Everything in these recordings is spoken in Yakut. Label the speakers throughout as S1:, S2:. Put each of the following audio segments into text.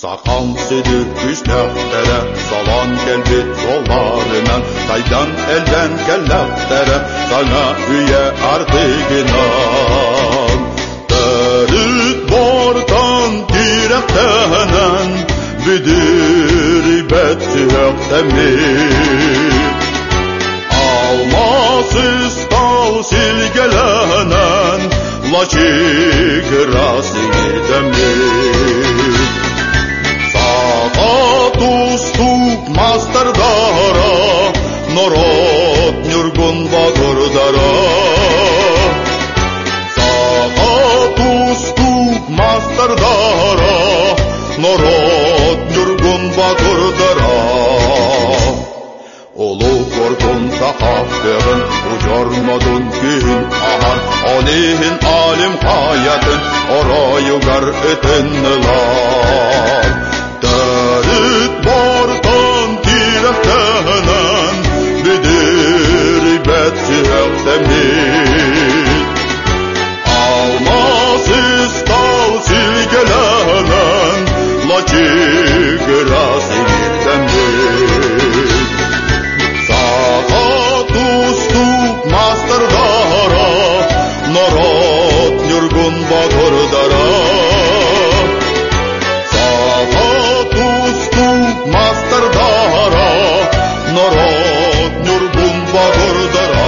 S1: Сахам сүдү күүстээхтэрэ солоон кэлбит суолларынан сайдан элбээн кэллэхтэрэ саҥа үйэ артыгынан. Төрүт буортан тирэхтэнэн бүдүрүйбэт сүһүөхтэммит. Алмаас ыстал силгэлэнэн лачыгырас иҥидэммит. Саха тустуук мастардара, норуот ньургун боотурдара. Саха тустуук мастардара, норуот ньургун боотурдара. Улуу курдун саха кыаҕын, удьуор модун күүһүн аһар, ол иһин алим хайатын оройугар ытыннылар. Төрүт бортон тирэхтэнэн бүдүрүйбэт сүһүөхтэммит. Алмаас ыстал силгэлэнэн лачыгырас иҥирдэммит. Саха тустуук мастардара, норуот ньургун боотурдара. Саха тустуук мастардара, норуот ньургун боотурдара.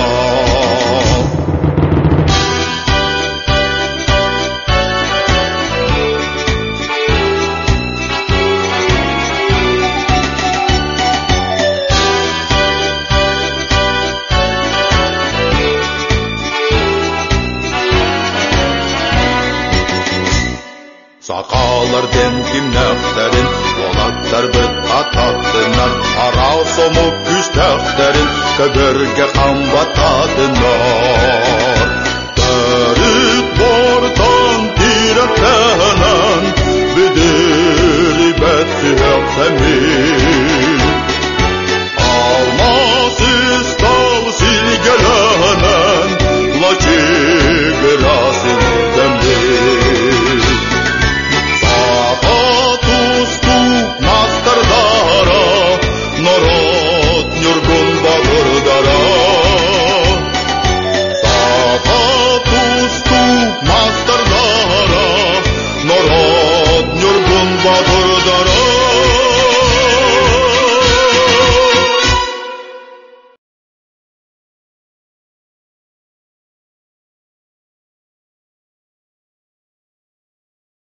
S1: Сахалар диэн кимнээхтэрин, уолаттарбыт ататтынар, араас омук күүстээхтэрин көбөргө хам баттаатынар. Төрүт буортан тирэхтэнэн бүдүрүйбэт сүһүөхтэммит. Алмаас ыстал силгэлэнэн лачыгырас иҥирдэммит. Саха тустуук мастардара, норуот ньургун боотурдара. Саха тустуук мастардара, норуот ньургун боотурдара.